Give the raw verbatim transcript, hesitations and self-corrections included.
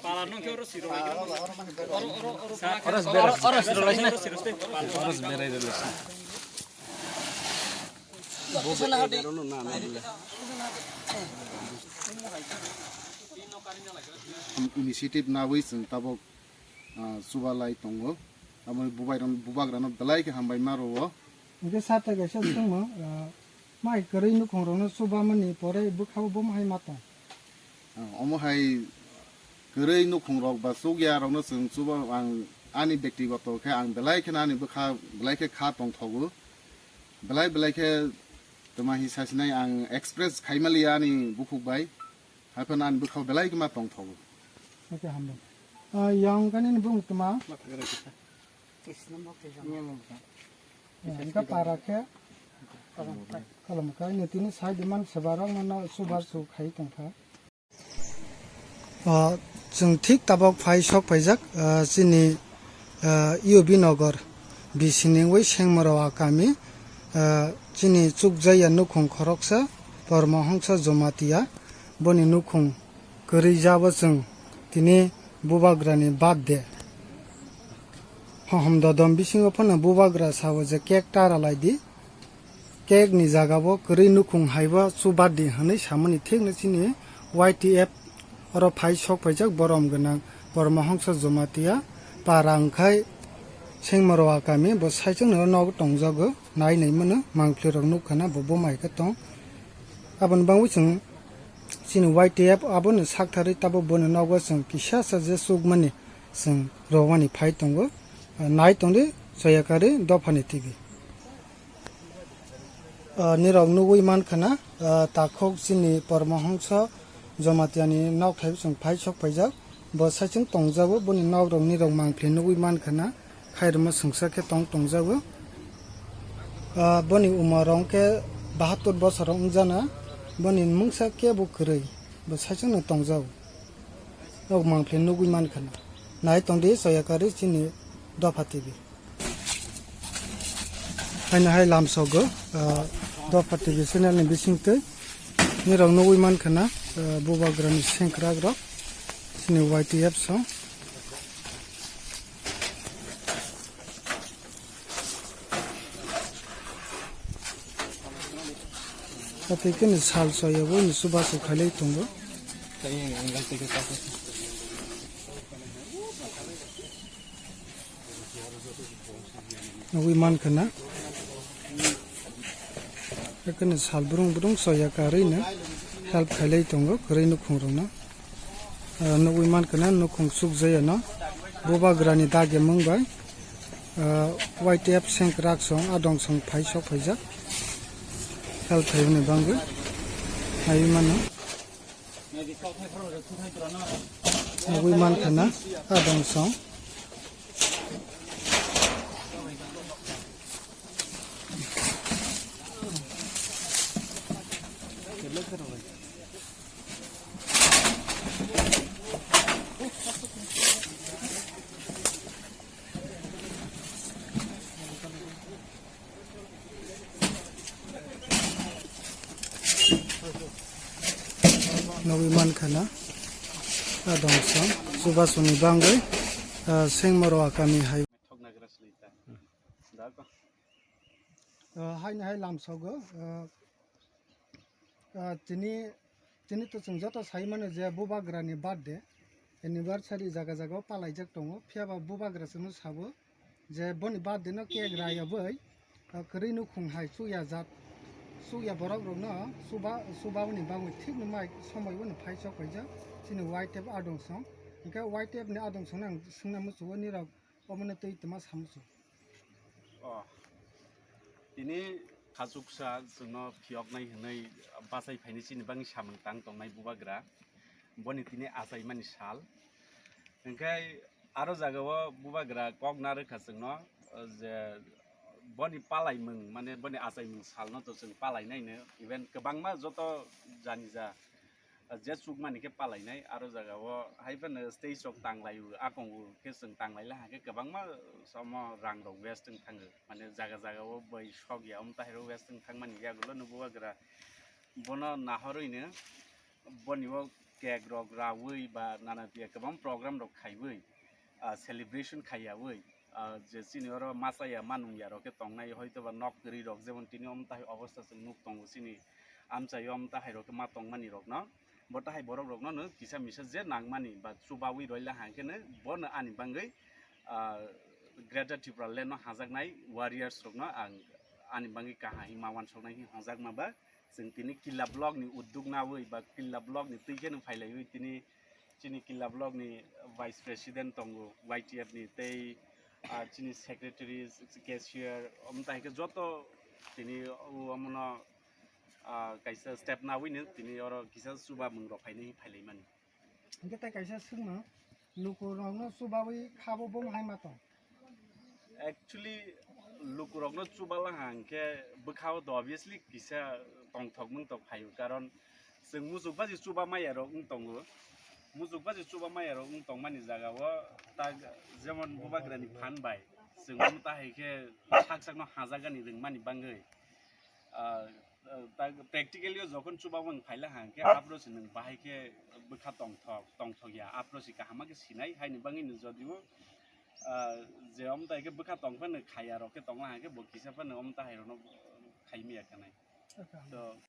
Pala nung khe oro siro lai. Oro, oro, oro, oro, oro siro lai sini. Oro siro lai sini. Initiative nawi chwng tabuk, ah, chuba lai tongo. Abo bubai rok, bubagrano belai khe hambai ma rwo. Hwnkhe sata kaisa swngmung, ah, mai kwrwi nukhungrokno chubamani pore bwkhao bomo hai ma tong? Ah, omo hai kwrwi nukhungrok ba chukya rokno chwng chuba ang ani bektigoto khe ang belai kheno ani bwkha belai khe kha tongthogo. Belai belai khe tama hi sasinai ang express khaimaliya ani bukhuk bai. Haiphano ani bwkhao belai khe ma tongthogo. Oke, hambai. Ah, yang kani ni bung tama? Engka para khe kolom kai ni tini sai diman sebarok no subar su khai tongkha. Ah, chwng thik tabok phai sok phaijak, ah, chini, ah, U B Nagar bisini wngwi Sengmoro a kami, ah, chini chukjaya nukhung khoroksa Pormohongsa Jomatia, boni nukhung kwrwi jabo chwng tini bubagrani birthday. Hohom dodom bisingo phano bubagra sao je cake ta rwlai di. Cake ni jaga bo kwrwi nukhung hai bo chuba di hwnwi samani thikno chini Y T F oro phai sok phaijak borom gwnang Pormohongsa Jomatia para wngkhai Sengmoro a kami bo saichung no nog tongjago nai nai mano mangpli rok nukha na bo boma hai khe tong aboni bangwi chwng chini Y T F abono saktharwi tabuk boni nogo chwng kisa sa je chukmani chwng rwmani phai tongo nai tongdi Soyakari dophani T V. Ah, nirok nugwi mankha na, ah, takhuk chini Pormohongso Jomatiani nokthai chwng phai sok phaijak. Bo saichung tongjago, boni nokrok nirok mangpli nugwi mankha na, khairokma swngsa khe tong tongjago. Ah, boni umor rok khe bahattor bosor rok wngjana, boni mungsa kebo kwrwi, bo saichung no tongjago. Nok mangpli nugwi mankha na. Nai tongdi Soyakari chini Dopha T V. Haino hai lamsogo, ah, Dopha T V channel ni bisingtwi nirok nugwi mankha na, ah, bubagrani sengkrakrok chini Y T F song. Tei khe ni sal soyabo ni chubachu khailai tongo. Nugwi mankha na. Ekani sal brung brung soya karwi no help khailai tongo kwrwi nukhung rok no. Ah, nugwi mankha na nukhung chukjaya no bubagrani dagi mung bai, ah, Y T F sengkrak song adong song phai sok phaijak help khaimani bangwi naiwi mano. Nugwi mankha na adong song. Nugwi mankha na adong song chubasuni bangwi, ah, sengmoro akami hai. Ah, haino hai lamsogo, ah, ah, tini, tini to chwng joto sai mano je bubagrani birthday, anniversary jaga jaga o palaijak tongo, phiya ba bubagra chwngno sabo je boni birthday no cake rayabwi, ah, kwrwi nukhung hai chukya jat, chukya borok rokno chuba, chubamani bagwi thikno mai somoi bai phai sok phaijak chini Y T F adong song, hwnkhe Y T F ni adong song no ang swngna muchungo nirok omono twi tma samuchung. Oh, tini khachuksa chwngno phiyoknai hwnwi bachai phaini chini bagwi samung tang tongnai bubagra. Boni tini achaimani sal. Hwnkhe aro jagao bubagra kok narwkha chwngno, je boni palaimung, mane boni achaimung salno to chwng palainaino. Even kwbangma joto janija je chukmani khe palainai, aro jagao hai phano stage rok tanglaio, akongo khe chwng tanglaila, hakhe kwbangma somo rang rok waste wng thango, mane jaga jagao bai sokya, omo tahairok waste wng thangmani yagulo no bubagra bono nahorwino boni o cake rok rawi ba nana tiya kwbang program rok khaiwi, ah, celebration khaiyawi, ah, je chini oro machaya manungya rok khe tongnai, hoito ba nok kwrwi rok jemon tini omtahai obostha chwng nuk tongo chini amchaio omtahai rok khe ma tongmani rokno, bo tahai borok rokno no kisa misa je nangmani ba chubawi roila hangkhe no bono ani bangwi, ah, Greater Tipraland no hajaknai warriors rokno ang ani bangwi kaham ma wansoknai hwnwi hwnjakma ba chwng tini Killa block ni udduk nawi ba Killa block ni twi kheno phailaiwi tini chini Killa block ni vice president tongo Y T F ni tei, ah, chini secretary, cashier, omtahai khe joto tini o omono, ah, kaisa step nawi no tini oro kisa chuba mung rok phainai phailai mani. Hingke tai kaisa swngmung, lukurokno chubawi khabo bo hai ma tong? Actually, lukurokno chubala hangkhe bwkhao to obviously kisa tongthokmung to phaio, karon chwng muchuk baji chuba maya rok wng tongo, muchuk baji chuba maya rok wng tongmani jagao ta jemon bubagrani phan bai chwng omo tahai khe sak sakno hajagani rwngmani bangwi, ah, ah, ta practically o jokhon chuba wng phaila hangkhe aphuru se nwng bahai khe bwkha tongthok tongthok ya, aphuru se kaham khe sinai, haini bangwi no jodi o, ah, je omo tai khe bwkha tong phano khaya rok khe tongla hangkhe bo kisa phano omo tahai rokno khai maya khe nai. To